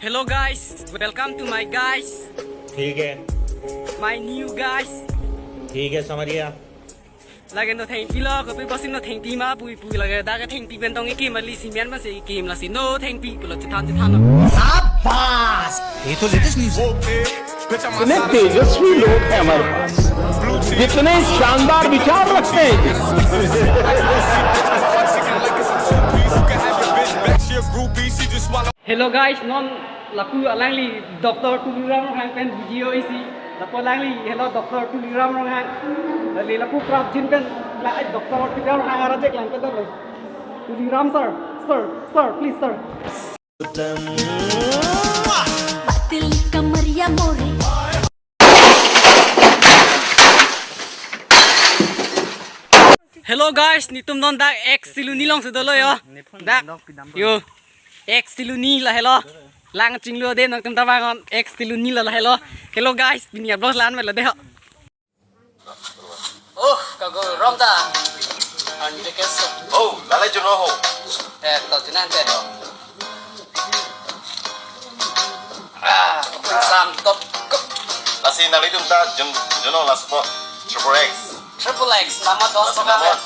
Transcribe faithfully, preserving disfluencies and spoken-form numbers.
Hello guys, welcome to my guys, ठीक है, my new guys. ठीक है, समझ गया। Lake no thengpi lo, kopi pusi no thengpi ma pu pu lake dak thengpi pen tong ikim ali simen ma si ikim lasi no thengpi pulo chethan chethan lo. ये तो latest news है। इतने तेजस्वी लोग हैं हमारे पास, इतने शानदार विचार रखते हैं। Hello guys, non lapu alangli Doctor Tuliram Ronghang pen video isi. Lapu alangli hello Doctor Tuliram Ronghang. Lali lapu prapjin pen la Doctor Tuliram Ronghang arajek lang pen lo. Tuliram sir, sir, sir, please sir. Patil kamaria more. Hello guys, nitum non dak ex Siluni along si dolo yo. Dak yo. Ex Siluni la helo. Lang chinglo de nangtum tabang on ex Siluni la la helo. Hello guys, bini ablos lan melo de ho. Oh, kago rom ta. Andi keso. Oh, lalai juno ho. Eh, to jinan te. Ah, sang top. Lasi nanglitum ta jun juno laso po. Triple X. Triple X, nama dos Laso program. Nama.